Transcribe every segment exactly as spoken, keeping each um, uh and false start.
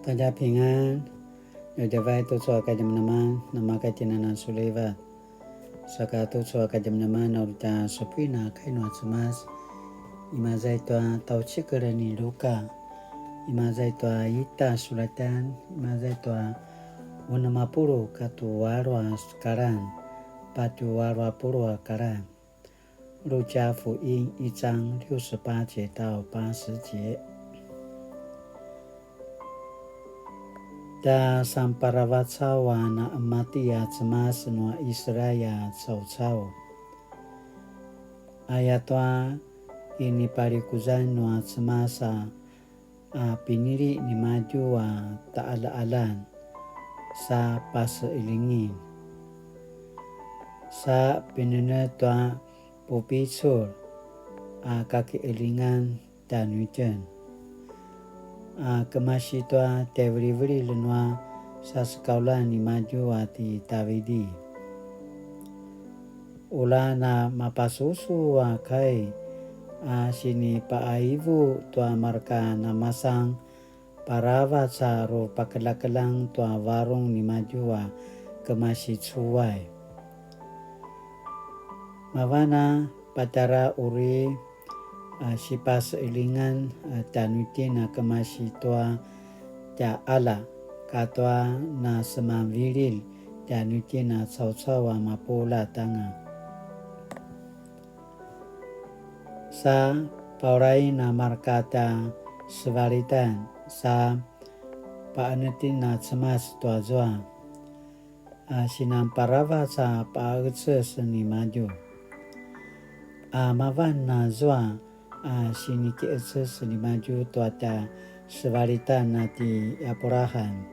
大家平安, djavadjavai tucu a kadjamadjaman, namakatjinana sulivat. Saka tucu a kadjamadjaman, uri tja supuin a kai nua Cemas, imaza i tua tjaucikel ni Luka, imaza i tua ita sulatan, imaza i tua unem a puluq katua alu a kalan, patje alu a puluq a kalan. 路加福音一章六十八节到八十节。Tja samparavacaw a na emati a Cemas nua Israil a caucau. Ayatua kinipalikuzan nua Cemas a a pinili nimadju a taqaljaqaljan sa paseqeljingen, sa pinenetj tua pupicul a kakiqeljingan tjanuitjen, a kemasi tua tjaivilivililj nua sasekauljan nimadju a ti Tavidi. Ula na mapasusu a kai a sinipaqaivu tua marka namasan paravac a rupakeljakeljang tua varung nimadju a kemasi cuay. Mavan a patjara uri a sipaseqeljingan a tjanuitjen a kemasi tua tja qalja, katua na semanvililj tjanuitjen a caucau a mapuljat anga. Sa paulain a marka tja sevalitan, sa paqenetjen a Cemas tuazua, a sinanparavac a paqeces nimadju. A mavan azua a sinikiqeces nimadju tua tja sevalitan a ti Abraham,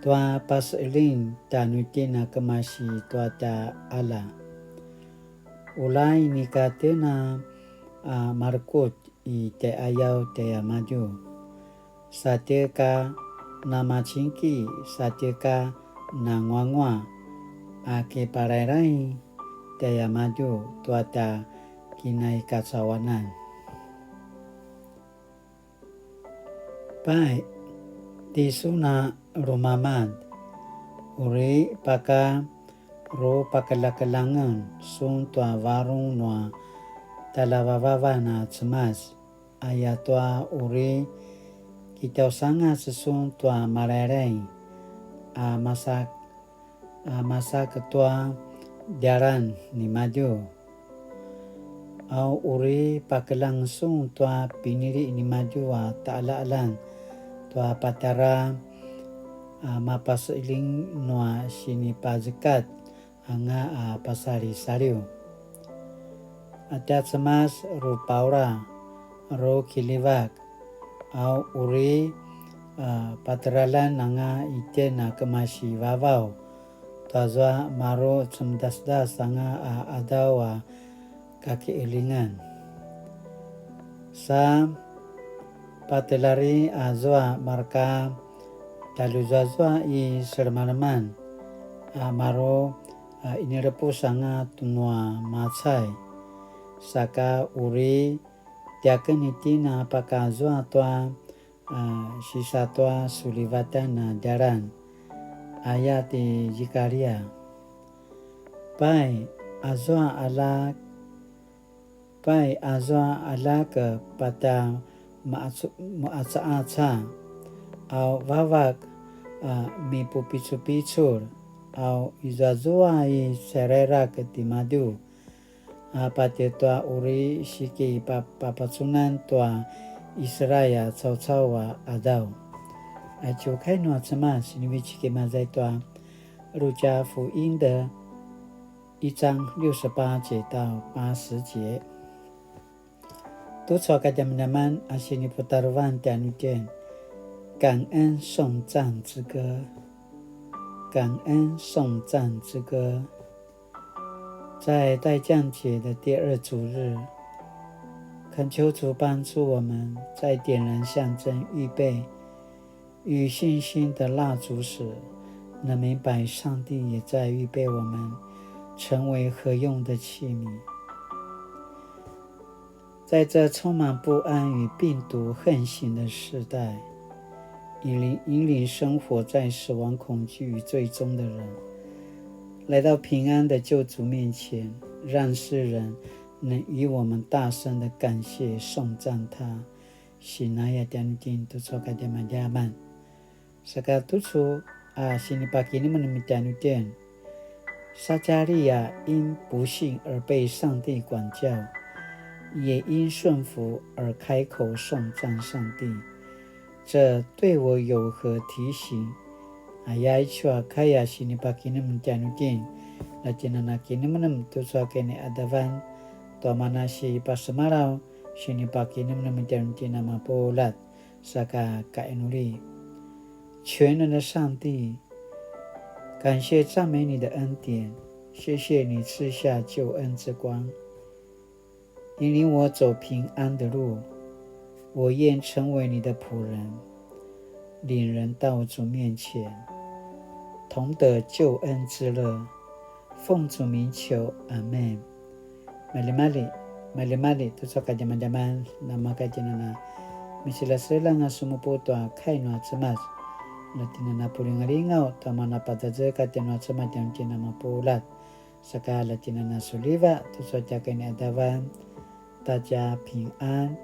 tua paseqeljing tjanuitjen a kemasi tua tja qalja. Ula inika tjen a marekutj i tjaiqayaw tjaimadju, satje ka namacingki, satje ka nanguanguaq, a kiparairaing tjaimadju tua tja kinaikacauanan. Pai, tisun a lumamad, uri paka rupakeljakeljangen sun tua varung nua tjaljavavavan a Cemas, ayatua uri kitjausangas sun tua malailai a masak a masak tua djalan nimadju. Au uri pakeljang sun tua pinili nimadju a taqaljaqaljan tua patjara a mapaseqeljing nua sinipazekat anga a pasalisaliw. A tja Cemas rupaula, rukiljivak, a uri a pateljaran anga itjen a kemasi vavaw, tuazua maru cemedasdas anga a qadaw a kakiqeljingan. Sa pateljari azua marka taljuzuazua i selemaleman a maru a inilepus anga tu nua macay, saka uri tiaken itjen a pakazua tua a sisa tua sulivatan a djalan, aya ti Zikaria. Pai, azua aljak, pai, azua aljak patje maqacaqaca, au vavak a mipupicupicul, au izuazua i cerairak timadju, a patje tua uri sikipapacunan tua Israil a caucau a qadaw. Aicu kai nua Cemas sinivecik imaza i tua 路加福音的一章六十八节到八十节。Tucu a kadjamadjaman a siniputarevan tjanuitjen, 感恩颂赞之歌。感恩颂赞之歌。在待降节的第二主日，恳求主帮助我们在点燃象征预备与信心的蜡烛时，能明白上帝也在预备我们成为合用的器皿。在这充满不安与病毒横行的时代，引领引领生活在死亡恐惧与罪中的人，来到平安的救主面前，让世人能与我们大声的感谢颂赞他。Sinaya tjanuitjen tucu a kadjamadjaman. Saka tucu a sinipakinemnem tjanuitjen. 撒迦利亚因不信而被上帝管教，也因顺服而开口颂赞上帝。这对我有何提醒？Aya aicu a kai a sinipakinemnem tjanuitjen, la tjinana kinemnem tucu a kiniqadavan, tua mana sipasemalaw, sinipakinemnem tjanuitjen a mapuljat, saka kainuli. 全能的上帝，感谢赞美你的恩典，谢谢你赐下救恩之光，引领我走平安的路。我愿成为你的仆人，领人到主面前，同得救恩之乐。奉主名求，阿们。Maljimalji, maljimalji, tucu a kadjamadjaman, namaka tjinana misilaselang a sumupu tua kai nua Cemas, la tjinana pulingalingaw tua mana pazazekatj nua Cemas tjanuitjen a mapuljat, saka la tjinana suliva tucu a tja kiniqadavan, 大家平安.